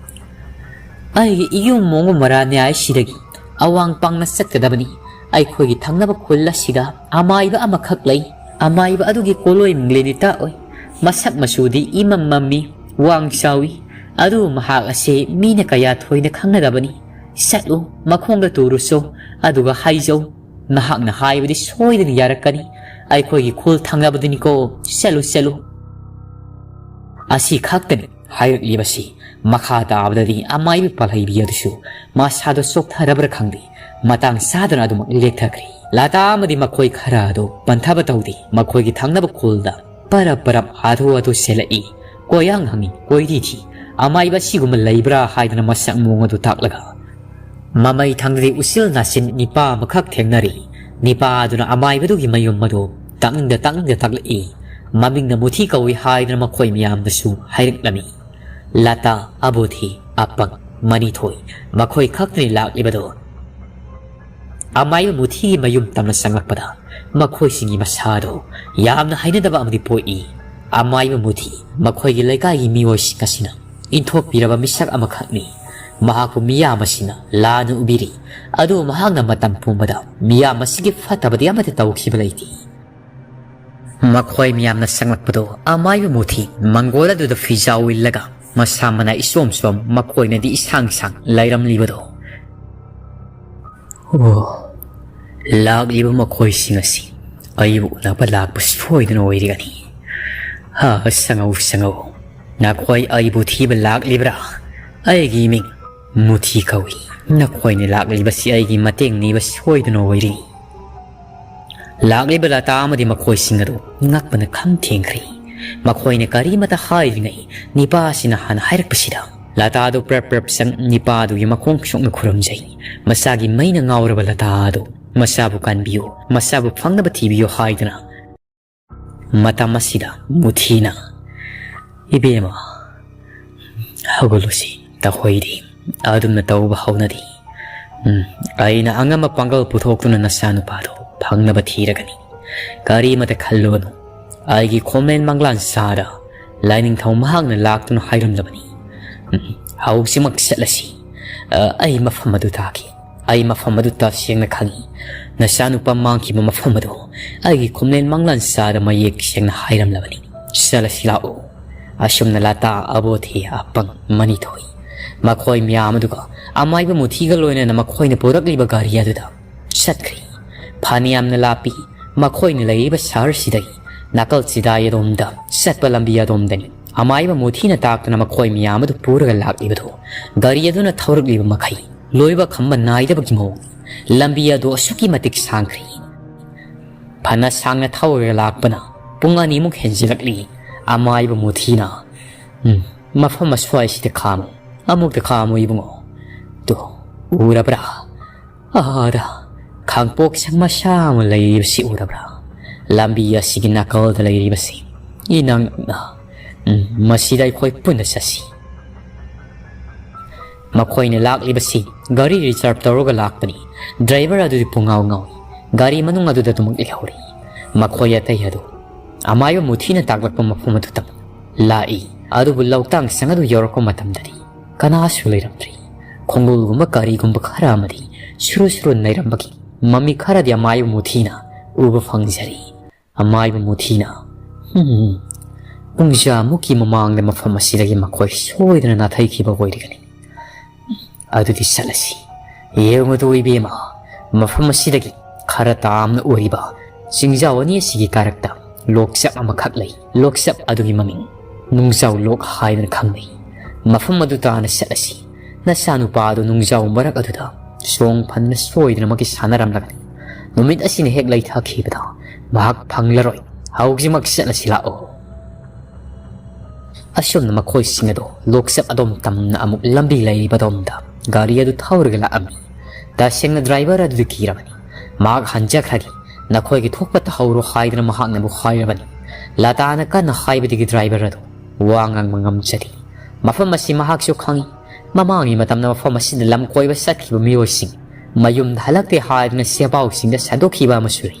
"ꯑꯩꯒꯤ ꯏꯌꯨꯝ ꯃꯣꯡꯒꯨ ꯃꯔꯥ ꯅ꯭ꯌꯥꯏꯁꯤꯗꯒꯤ ꯑꯋꯥꯡ ꯄꯥꯡꯅ ꯆꯠꯀꯗꯕꯅꯤ꯫ ꯑꯩꯈꯣꯏꯒꯤ ꯊꯪꯅꯕ ꯈꯨꯜ ꯑꯁꯤꯗ ꯑꯃꯥꯏꯕ ꯑꯃꯈꯛ ꯂꯩ꯫ ꯑꯃꯥꯏꯕ ꯑꯗꯨꯒꯤ ꯀꯣꯂꯣꯏ ꯃꯤꯡꯂꯦꯟꯗꯤ ꯇꯥꯛꯑꯣꯏ꯫ ꯃꯁꯛ ꯃꯆꯨꯗꯤ ꯏꯃꯝ ꯃꯝꯃꯤ, ꯋꯥꯡ ꯆꯥꯎꯏ꯫ ꯑꯗꯨ ꯃꯍꯥꯛ ꯑꯁꯤ ꯃꯤꯅ ꯀꯌꯥ ꯊꯣꯏꯅ ꯈꯪꯅꯗꯕꯅꯤ꯫ ꯆꯠꯂꯨ, ꯃꯈꯣꯡꯗ ꯇꯨꯔꯨꯆꯣ, ꯑꯗꯨꯒ ꯍꯥꯏꯖꯧ꯫ ꯃꯍꯥꯛꯅ ꯍꯥꯏꯕꯗꯤ ꯁꯣꯏꯗꯅ ꯌꯥꯔꯛꯀꯅꯤ꯫ ꯑꯩꯈꯣꯏꯒꯤ ꯈꯨꯜ ꯊꯪꯅꯕꯗꯨꯅꯤꯀꯣ꯫ ꯆꯠꯂꯨ, ꯆꯠꯂꯨ꯫ ꯑꯁꯤ ꯈꯛꯇꯅꯤ ꯍꯥꯏꯔꯛꯂꯤꯕꯁꯤ꯫ ꯃꯈꯥ ꯇꯥꯕꯗꯗꯤ ꯑꯃꯥꯏꯕ ꯄꯥꯜꯍꯩꯕꯤ ꯑꯗꯨꯁꯨ ꯃꯁꯥꯗꯣ ꯆꯣꯛꯊꯔꯕ꯭ꯔꯥ ꯈꯪꯗꯦ, ꯃꯇꯥꯡ ꯆꯥꯗꯅ ꯑꯗꯨꯃꯛ ꯂꯦꯛꯊꯈ꯭ꯔꯤ꯫ ꯂꯇꯥ ꯑꯃꯗꯤ ꯃꯈꯣꯏ ꯈꯔ ꯑꯗꯨ ꯄꯟꯊꯕ ꯇꯧꯗꯦ꯫ ꯃꯈꯣꯏꯒꯤ ꯊꯪꯅꯕ ꯈꯨꯜꯗ ꯄꯔꯞ ꯄꯔꯞ ꯍꯥꯊꯨ ꯍꯥꯊꯨ ꯆꯦꯜꯂꯛꯏ꯫ ꯀꯣꯏꯍꯪ ꯍꯪꯉꯤ, ꯀꯣꯏꯊꯤ ꯊꯤ꯫ ꯑꯃꯥꯏꯕ ꯑꯁꯤꯒꯨꯝꯕ ꯂꯩꯕ꯭ꯔꯥ ꯍꯥꯏꯗꯅ ꯃꯁꯛ ꯃꯑꯣꯡ ꯑꯗꯨ ꯇꯥꯛꯂꯒ꯫ ꯃꯃꯩ ꯊꯪꯗꯗꯤ ꯎꯆꯤꯜ ꯅꯥꯆꯤꯟ ꯅꯤꯄꯥ ꯑꯃꯈꯛ ꯊꯦꯡꯅꯔꯤ꯫ ꯅꯤꯄꯥ ꯑꯗꯨꯅ ꯑꯃꯥꯏꯕꯗꯨꯒꯤ ꯃꯌꯨꯝ ꯑꯗꯨ ꯇꯛꯅꯤꯡꯗ ꯇꯛꯅꯤꯡꯗ ꯇꯛꯂꯛꯏ꯫ ꯃꯃꯤꯡꯅ ꯃꯨꯊꯤ ꯀꯧꯏ ꯍꯥꯏꯗꯅ ꯃꯈꯣꯏ ꯃꯌꯥꯝꯗꯁꯨ ꯍꯥꯏꯔꯛꯂꯝꯃꯤ꯫ ꯂꯇꯥ, ꯑꯕꯨꯊꯤ, ꯑꯄꯪ, ꯃꯅꯤꯊꯣꯏ, ꯃꯈꯣꯏ ꯈꯛꯇꯅꯤ ꯂꯥꯛꯂꯤꯕꯗꯣ꯫ ꯑꯃꯥꯏꯕ ꯃꯨꯊꯤꯒꯤ ꯃꯌꯨꯝ ꯇꯝꯅ ꯆꯪꯂꯛꯄꯗ ꯃꯈꯣꯏꯁꯤꯡꯒꯤ ꯃꯁꯥꯗꯣ ꯌꯥꯝꯅ ꯍꯩꯅꯗꯕ ꯑꯃꯗꯤ ꯄꯣꯛꯏ꯫ ꯑꯃꯥꯏꯕ ꯃꯨꯊꯤ ꯃꯈꯣꯏꯒꯤ ꯂꯩꯀꯥꯏꯒꯤ ꯃꯤꯑꯣꯏꯁꯤꯡ ꯑꯁꯤꯅ ꯏꯟꯊꯣꯛꯄꯤꯔꯕ ꯃꯤꯁꯛ ꯑꯃꯈꯛꯅꯤ꯫ ꯃꯍꯥꯛꯄꯨ ꯃꯤꯌꯥꯝ ꯑꯁꯤꯅ ꯂꯥꯟꯅ ꯎꯕꯤꯔꯤ꯫ ꯑꯗꯨꯕꯨ ꯃꯍꯥꯛꯅ ꯃꯇꯝ ꯄꯨꯝꯕꯗ ꯃꯤꯌꯥꯝ ꯑꯁꯤꯒꯤ ꯐꯠꯇꯕꯗꯤ ꯑꯃꯠꯇ ꯇꯧꯈꯤꯕ ꯂꯩꯇꯦ꯫ ꯃꯈꯣꯏ ꯃꯌꯥꯝꯅ ꯆꯪꯂꯛꯄꯗꯣ ꯑꯃꯥꯏꯕ ꯃꯨꯊꯤ ꯃꯪꯒꯣꯜ ꯑꯗꯨꯗ ꯐꯤꯖꯥꯎ ꯏꯜꯂꯒ ꯃꯁꯥ ꯃꯅꯥ ꯏꯆꯣꯝ ꯆꯣꯝ, ꯃꯈꯣꯏꯅꯗꯤ ꯏꯁꯥꯡ ꯁꯥꯡ ꯂꯩꯔꯝꯂꯤꯕꯗꯣ꯫ ꯑꯣ, ꯂꯥꯛꯂꯤꯕ ꯃꯈꯣꯏꯁꯤꯡ ꯑꯁꯤ ꯑꯩꯕꯨ ꯎꯅꯕ ꯂꯥꯛꯄ ꯁꯣꯏꯗꯅ ꯑꯣꯏꯔꯒꯅꯤ꯫ ꯍꯥ, ꯁꯪꯉꯧ, ꯁꯪꯉꯧ꯫ ꯅꯈꯣꯏ ꯑꯩꯕꯨ ꯊꯤꯕ ꯂꯥꯛꯂꯤꯕ꯭ꯔꯥ? ꯑꯩꯒꯤ ꯃꯤꯡ ꯃꯨꯊꯤ ꯀꯧꯏ꯫ ꯅꯈꯣꯏꯅ ꯂꯥꯛꯂꯤꯕꯁꯤ ꯑꯩꯒꯤ ꯃꯇꯦꯡ ꯅꯤꯕ ꯁꯣꯏꯗꯅ ꯑꯣꯏꯔꯤ꯫ ꯂꯥꯛꯂꯤꯕ ꯂꯇꯥ ꯑꯃꯗꯤ ꯃꯈꯣꯏꯁꯤꯡ ꯑꯗꯨ ꯉꯛꯄꯅ ꯈꯝ ꯊꯦꯡꯈ꯭ꯔꯦ꯫ ꯃꯈꯣꯏꯅ ꯀꯔꯤꯃꯇ ꯍꯥꯏꯗ꯭ꯔꯤꯉꯩ ꯅꯤꯄꯥ ꯑꯁꯤꯅ ꯍꯥꯟꯅ ꯍꯥꯏꯔꯛꯄꯁꯤꯗ ꯂꯇꯥ ꯑꯗꯨ ꯄ꯭ꯔꯞ ꯄ꯭ꯔꯞ ꯆꯪ ꯅꯤꯄꯥ ꯑꯗꯨꯒꯤ ꯃꯈꯣꯡ ꯁꯣꯛꯅ ꯈꯨꯔꯨꯝꯖꯩ꯫ ꯃꯁꯥꯒꯤ ꯃꯩꯅ ꯉꯥꯎꯔꯕ ꯂꯇꯥ ꯑꯗꯨ ꯃꯁꯥꯕꯨ ꯀꯟꯕꯤꯌꯨ, ꯃꯁꯥꯕꯨ ꯐꯪꯅꯕ ꯊꯤꯕꯤꯌꯨ ꯍꯥꯏꯗꯨꯅ ꯃꯇꯝ ꯑꯁꯤꯗ ꯃꯨꯊꯤꯅ, "ꯏꯕꯦꯝꯃ, ꯍꯧꯒꯠꯂꯨꯁꯤ, ꯇꯍꯣꯏꯗꯤ ꯑꯗꯨꯝꯅ ꯇꯧꯕ ꯍꯧꯅꯗꯦ꯫ ꯎꯝ, ꯑꯩꯅ ꯑꯉꯝꯕ ꯄꯥꯡꯒꯜ ꯄꯨꯊꯣꯛꯇꯨꯅ ꯅꯆꯥꯅꯨꯄꯥꯗꯨ ꯐꯪꯅꯕ ꯊꯤꯔꯒꯅꯤ꯫ ꯀꯔꯤꯃꯇ ꯈꯜꯂꯨꯒꯅꯨ꯫ ꯑꯩꯒꯤ ꯈꯣꯝꯂꯦꯟ ꯃꯪꯂꯥꯟ ꯁꯥꯗ ꯂꯥꯏꯅꯤꯡꯊꯧ ꯃꯍꯥꯛꯅ ꯂꯥꯛꯇꯨꯅ ꯍꯥꯏꯔꯝꯂꯕꯅꯤ꯫ ꯎꯝ, ꯍꯧꯖꯤꯛꯃꯛ ꯆꯠꯂꯁꯤ꯫ ꯑ, ꯑꯩ ꯃꯐꯝ ꯑꯗꯨ ꯇꯥꯈꯤ꯫ ꯑꯩ ꯃꯐꯝ ꯑꯗꯨ ꯇꯁꯦꯡꯅ ꯈꯪꯏ꯫ ꯅꯆꯥꯅꯨꯄꯥ ꯃꯥꯡꯈꯤꯕ ꯃꯐꯝ ꯑꯗꯨ ꯑꯩꯒꯤ ꯈꯣꯝꯂꯦꯟ ꯃꯪꯂꯥꯟ ꯁꯥꯗ ꯃꯌꯦꯛ ꯁꯦꯡꯅ ꯍꯥꯏꯔꯝꯂꯕꯅꯤ꯫ ꯆꯠꯂꯁꯤ ꯂꯥꯛꯑꯣ꯫ ꯑꯁꯨꯝꯅ ꯂꯇꯥ, ꯑꯕꯣꯊꯤ, ꯑꯄꯪ, ꯃꯅꯤꯊꯣꯏ, ꯃꯈꯣꯏ ꯃꯌꯥꯝ ꯑꯗꯨꯒ ꯑꯃꯥꯏꯕ ꯃꯨꯊꯤꯒ ꯂꯣꯏꯅꯅ ꯃꯈꯣꯏꯅ ꯄꯨꯔꯛꯂꯤꯕ ꯒꯥꯔꯤ ꯑꯗꯨꯗ ꯆꯠꯈ꯭ꯔꯤ꯫ ꯐꯅꯌꯥꯝꯅ ꯂꯥꯞꯄꯤ꯫ ꯃꯈꯣꯏꯅ ꯂꯩꯔꯤꯕ ꯁꯍꯔꯁꯤꯗꯒꯤ ꯅꯥꯀꯜ ꯆꯤꯗꯥꯏ ꯑꯗꯣꯝꯗ ꯆꯠꯄ ꯂꯝꯕꯤ ꯑꯗꯣꯝꯗꯅꯤ꯫ ꯑꯃꯥꯏꯕ ꯃꯨꯊꯤꯅ ꯇꯥꯛꯇꯨꯅ ꯃꯈꯣꯏ ꯃꯌꯥꯝ ꯑꯗꯨ ꯄꯨꯔꯒ ꯂꯥꯛꯂꯤꯕꯗꯨ ꯒꯥꯔꯤ ꯑꯗꯨꯅ ꯊꯧꯔꯛꯂꯤꯕ ꯃꯈꯩ ꯂꯣꯏꯕ ꯈꯝꯕ ꯅꯥꯏꯗꯕꯒꯤ ꯃꯑꯣꯡ꯫ ꯂꯝꯕꯤ ꯑꯗꯨ ꯑꯁꯨꯛꯀꯤ ꯃꯇꯤꯛ ꯁꯥꯡꯈ꯭ꯔꯤ꯫ ꯐꯅ ꯁꯥꯡꯅ ꯊꯧꯔꯒ ꯂꯥꯛꯄꯅ ꯄꯨꯡ ꯑꯅꯤꯃꯨꯛ ꯍꯦꯟꯖꯤꯜꯂꯛꯂꯤ꯫ ꯑꯃꯥꯏꯕ ꯃꯨꯊꯤꯅ, "ꯎꯝ, ꯃꯐꯝ ꯑꯁ꯭ꯋꯥꯏꯁꯤꯗ ꯈꯥꯝꯃꯨ, ꯑꯃꯨꯛꯇ ꯈꯥꯝꯃꯨ ꯏꯕꯨꯡꯉꯣ꯫ ꯇꯨ, ꯎꯔꯕ꯭ꯔꯥ? ꯑꯥꯗ ꯈꯥꯡꯄꯣꯛ ꯁꯪ ꯃꯆꯥ ꯑꯃ ꯂꯩꯔꯤꯕꯁꯤ ꯎꯔꯕ꯭ꯔꯥ? ꯂꯝꯕꯤ ꯑꯁꯤꯒꯤ ꯅꯥꯀꯜꯗ ꯂꯩꯔꯤꯕꯁꯤ ꯏꯅꯛ ꯅꯛꯅ꯫ ꯎꯝ, ꯃꯁꯤꯗ ꯑꯩꯈꯣꯏ ꯄꯨꯟꯅ ꯆꯠꯁꯤ꯫" ꯃꯈꯣꯏꯅ ꯂꯥꯛꯂꯤꯕꯁꯤ ꯒꯥꯔꯤ ꯔꯤꯖꯥꯔꯚ ꯇꯧꯔꯒ ꯂꯥꯛꯄꯅꯤ꯫ ꯗ꯭ꯔꯥꯏꯚꯔ ꯑꯗꯨꯗꯤ ꯄꯨꯡꯉꯥꯎ ꯉꯥꯎꯏ꯫ ꯒꯥꯔꯤ ꯃꯅꯨꯡ ꯑꯗꯨꯗ ꯑꯗꯨꯃꯛ ꯂꯩꯍꯧꯔꯤ꯫ ꯃꯈꯣꯏ ꯑꯇꯩ ꯑꯗꯨ ꯑꯃꯥꯏꯕ ꯃꯨꯊꯤꯅ ꯇꯥꯛꯂꯛꯄ ꯃꯐꯝ ꯑꯗꯨꯗ ꯂꯥꯛꯏ꯫ ꯑꯗꯨꯕꯨ ꯂꯧꯇꯥꯡ ꯁꯪ ꯑꯗꯨ ꯌꯧꯔꯛꯄ ꯃꯇꯝꯗꯗꯤ ꯀꯅꯥꯁꯨ ꯂꯩꯔꯝꯗ꯭ꯔꯤ꯫ ꯈꯣꯡꯒꯨꯜꯒꯨꯝꯕ ꯀꯔꯤꯒꯨꯝꯕ ꯈꯔ ꯑꯃꯗꯤ ꯁꯨꯔꯨ ꯁꯨꯔꯨ ꯅꯩꯔꯝꯕꯒꯤ ꯃꯃꯤ ꯈꯔꯗꯤ ꯑꯃꯥꯏꯕ ꯃꯨꯊꯤꯅ ꯎꯕ ꯐꯪꯖꯔꯤ꯫ ꯑꯃꯥꯏꯕ ꯃꯨꯊꯤꯅ, "ꯍꯨꯝ, ꯄꯨꯡꯖꯥꯃꯨꯛꯀꯤ ꯃꯃꯥꯡꯗ ꯃꯐꯝ ꯑꯁꯤꯗꯒꯤ ꯃꯈꯣꯏ ꯁꯣꯏꯗꯅ ꯅꯥꯊꯩꯈꯤꯕ ꯑꯣꯏꯔꯒꯅꯤ꯫ ꯑꯗꯨꯗꯤ ꯆꯠꯂꯁꯤ꯫ ꯌꯦꯡꯉꯨꯗꯣ ꯏꯕꯦꯝꯃ, ꯃꯐꯝ ꯑꯁꯤꯗꯒꯤ ꯈꯔ ꯇꯥꯝꯅ ꯎꯔꯤꯕ ꯆꯤꯡꯖꯥꯎ ꯑꯅꯤ ꯑꯁꯤꯒꯤ ꯀꯥꯔꯛꯇ ꯂꯣꯛꯆꯞ ꯑꯃꯈꯛ ꯂꯩ꯫ ꯂꯣꯛꯆꯞ ꯑꯗꯨꯒꯤ ꯃꯃꯤꯡ ꯅꯨꯡꯖꯥꯎ ꯂꯣꯛ ꯍꯥꯏꯗꯨꯅ ꯈꯪꯅꯩ꯫ ꯃꯐꯝ ꯑꯗꯨ ꯇꯥꯅ ꯆꯠꯂꯁꯤ꯫ ꯅꯆꯥꯅꯨꯄꯥ ꯑꯗꯨ ꯅꯨꯡꯖꯥꯎ ꯃꯔꯛ ꯑꯗꯨꯗ ꯆꯣꯡ ꯐꯟꯗꯨꯅ ꯁꯣꯏꯗꯅꯃꯛꯀꯤ ꯁꯥꯟꯅꯔꯝꯂꯒꯅꯤ꯫ ꯅꯨꯃꯤꯠ ꯑꯁꯤꯅ ꯍꯦꯛ ꯂꯩꯊꯈꯤꯕꯗ ꯃꯍꯥꯛ ꯐꯪꯂꯔꯣꯏ꯫ ꯍꯧꯖꯤꯛꯃꯛ ꯆꯠꯂꯁꯤ ꯂꯥꯛꯑꯣ꯫" ꯑꯁꯨꯝꯅ ꯃꯈꯣꯏꯁꯤꯡ ꯑꯗꯨ ꯂꯣꯛꯆꯞ ꯑꯗꯣꯝ ꯇꯝꯅ ꯑꯃꯨꯛ ꯂꯝꯕꯤ ꯂꯩꯔꯤꯕꯗꯣꯝꯗ ꯒꯥꯔꯤ ꯑꯗꯨ ꯊꯧꯔꯒ ꯂꯥꯛꯑꯝꯃꯤ꯫ ꯇꯁꯦꯡꯅ ꯗ꯭ꯔꯥꯏꯚꯔ ꯑꯗꯨꯗꯤ ꯀꯤꯔꯕꯅꯤ꯫ ꯃꯍꯥꯛ ꯍꯟꯖꯈ꯭ꯔꯒꯦ, ꯅꯈꯣꯏꯒꯤ ꯊꯣꯛꯄ ꯇꯧꯍꯧꯔꯣ ꯍꯥꯏꯗꯨꯅ ꯃꯍꯥꯛꯅ ꯑꯃꯨꯛ ꯍꯥꯏꯔꯕꯅꯤ꯫ ꯂꯇꯥꯅ ꯀꯟꯅ ꯍꯥꯏꯕꯗꯒꯤ ꯗ꯭ꯔꯥꯏꯚꯔ ꯑꯗꯨ ꯋꯥ ꯉꯥꯡꯕ ꯉꯝꯖꯗꯦ꯫ ꯃꯐꯝ ꯑꯁꯤ ꯃꯍꯥꯛꯁꯨ ꯈꯪꯏ꯫ ꯃꯃꯥꯡꯒꯤ ꯃꯇꯝꯗ ꯃꯐꯝ ꯑꯁꯤꯗ ꯂꯝ ꯀꯣꯏꯕ ꯆꯠꯈꯤꯕ ꯃꯤꯑꯣꯏꯁꯤꯡ ꯃꯌꯨꯝꯗ ꯍꯜꯂꯛꯇꯦ ꯍꯥꯏꯗꯨꯅ ꯆꯦꯄꯥꯎꯁꯤꯡꯗ ꯁꯟꯗꯣꯛꯈꯤꯕ ꯑꯃꯁꯨ ꯂꯩ꯫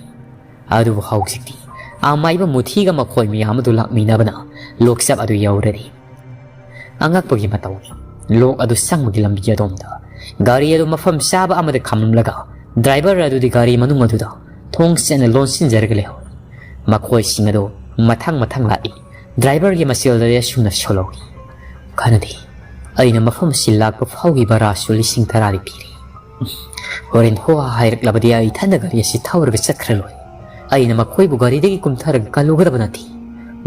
ꯑꯗꯨꯕꯨ ꯍꯧꯖꯤꯛꯇꯤ ꯑꯃꯥꯏꯕ ꯃꯨꯊꯤꯒ ꯃꯈꯣꯏ ꯃꯌꯥꯝ ꯑꯗꯨ ꯂꯥꯛꯃꯤꯟꯅꯕꯅ ꯂꯣꯛꯆꯞ ꯑꯗꯨ ꯌꯧꯔꯔꯤ꯫ ꯑꯉꯛꯄꯒꯤ ꯃꯇꯧꯅꯤ꯫ ꯂꯣꯛ ꯑꯗꯨ ꯆꯪꯕꯒꯤ ꯂꯝꯕꯤ ꯑꯗꯣꯝꯗ ꯒꯥꯔꯤ ꯑꯗꯨ ꯃꯐꯝ ꯆꯥꯕ ꯑꯃꯗ ꯈꯥꯝꯂꯝꯂꯒ ꯗ꯭ꯔꯥꯏꯚꯔ ꯑꯗꯨꯗꯤ ꯒꯥꯔꯤ ꯃꯅꯨꯡ ꯑꯗꯨꯗ ꯊꯣꯡ ꯆꯦꯠꯅ ꯂꯣꯟꯁꯤꯟꯖꯔꯒ ꯂꯩꯍꯧꯔꯤ꯫ ꯃꯈꯣꯏꯁꯤꯡ ꯑꯗꯨ ꯃꯊꯪ ꯃꯊꯪ ꯂꯥꯛꯏ꯫ ꯗ꯭ꯔꯥꯏꯚꯔꯒꯤ ꯃꯆꯤꯜꯗꯗꯤ ꯑꯁꯨꯝꯅ ꯁꯣꯜꯍꯧꯏ, "ꯈꯟꯅꯗꯦ, ꯑꯩꯅ ꯃꯐꯝ ꯑꯁꯤ ꯂꯥꯛꯄ ꯐꯥꯎꯒꯤ ꯚꯔꯥꯁꯨ ꯂꯤꯁꯤꯡ ꯇꯔꯥꯗꯤ ꯄꯤꯔꯦ꯫ ꯍꯣꯔꯦꯟ ꯍꯣ ꯍꯥ ꯍꯥꯏꯔꯛꯂꯕꯗꯤ ꯑꯩ ꯏꯊꯟꯗ ꯒꯥꯔꯤ ꯑꯁꯤ ꯊꯧꯔꯒ ꯆꯠꯈ꯭ꯔ ꯂꯣꯏ꯫ ꯑꯩꯅ ꯃꯈꯣꯏꯕꯨ ꯒꯥꯔꯤꯗꯒꯤ ꯀꯨꯝꯊꯔꯒ ꯀꯜꯂꯨꯒꯗꯕ ꯅꯠꯇꯦ꯫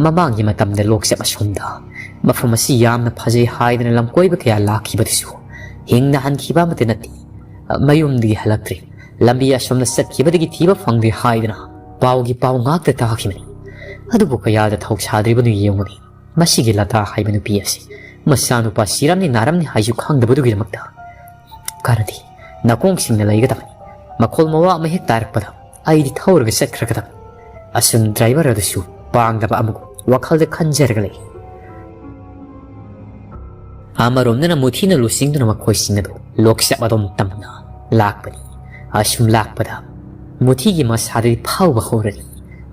ꯃꯃꯥꯡꯒꯤ ꯃꯇꯝꯗ ꯂꯣꯛꯆꯞ ꯑꯁꯣꯝꯗ ꯃꯐꯝ ꯑꯁꯤ ꯌꯥꯝꯅ ꯐꯖꯩ ꯍꯥꯏꯗꯅ ꯂꯝꯀꯣꯏꯕ ꯀꯌꯥ ꯂꯥꯛꯈꯤꯕꯗꯨꯁꯨ ꯍꯤꯡꯅ ꯍꯟꯈꯤꯕ ꯑꯃꯠꯇ ꯅꯠꯇꯦ꯫ ꯃꯌꯨꯝꯗꯒꯤ ꯍꯜꯂꯛꯇ꯭ꯔꯦ꯫ ꯂꯝꯕꯤ ꯑꯁꯣꯝꯗ ꯆꯠꯈꯤꯕꯗꯒꯤ ꯊꯤꯕ ꯐꯪꯗ꯭ꯔꯦ ꯍꯥꯏꯗꯅ ꯄꯥꯎꯒꯤ ꯄꯥꯎ ꯉꯥꯛꯇ ꯇꯥꯈꯤꯕꯅꯤ꯫ ꯑꯗꯨꯕꯨ ꯀꯌꯥꯗ ꯊꯧꯁꯥꯗ꯭ꯔꯤꯕꯅꯣ ꯌꯦꯡꯉꯨꯅꯦ꯫ ꯃꯁꯤꯒꯤ ꯂꯇꯥ ꯍꯥꯏꯕ ꯅꯨꯄꯤ ꯑꯁꯤ ꯃꯆꯥꯅꯨꯄꯥ ꯁꯤꯔꯝꯅꯤ ꯅꯥꯔꯝꯅꯤ ꯍꯥꯏꯁꯨ ꯈꯪꯗꯕꯗꯨꯒꯤꯗꯃꯛꯇ ꯀꯥꯟꯅꯗꯦ꯫ ꯅꯥꯀꯣꯡꯁꯤꯡꯅ ꯂꯩꯒꯗꯕꯅꯤ꯫ ꯃꯈꯣꯜ ꯃꯋꯥ ꯑꯃ ꯍꯦꯛ ꯇꯥꯔꯛꯄꯗ ꯑꯩꯗꯤ ꯊꯧꯔꯒ ꯆꯠꯈ꯭ꯔꯒꯗꯕꯅꯤ꯫" ꯑꯁꯨꯝ ꯗ꯭ꯔꯥꯏꯚꯔ ꯑꯗꯨꯁꯨ ꯄꯥꯡꯗꯕ ꯑꯃꯒꯨꯝ ꯋꯥꯈꯜꯗ ꯈꯟꯖꯔꯒ ꯂꯩ꯫ ꯑꯃꯔꯣꯝꯗꯅ ꯃꯨꯊꯤꯅ ꯂꯨꯆꯤꯡꯗꯨꯅ ꯃꯈꯣꯏꯁꯤꯡ ꯑꯗꯨ ꯂꯣꯛꯆꯞ ꯑꯗꯣꯝ ꯇꯝꯅ ꯂꯥꯛꯄꯅꯤ꯫ ꯑꯁꯨꯝ ꯂꯥꯛꯄꯗ ꯃꯨꯊꯤꯒꯤ ꯃꯁꯥꯗꯗꯤ ꯐꯥꯎꯕ ꯍꯧꯔꯅꯤ꯫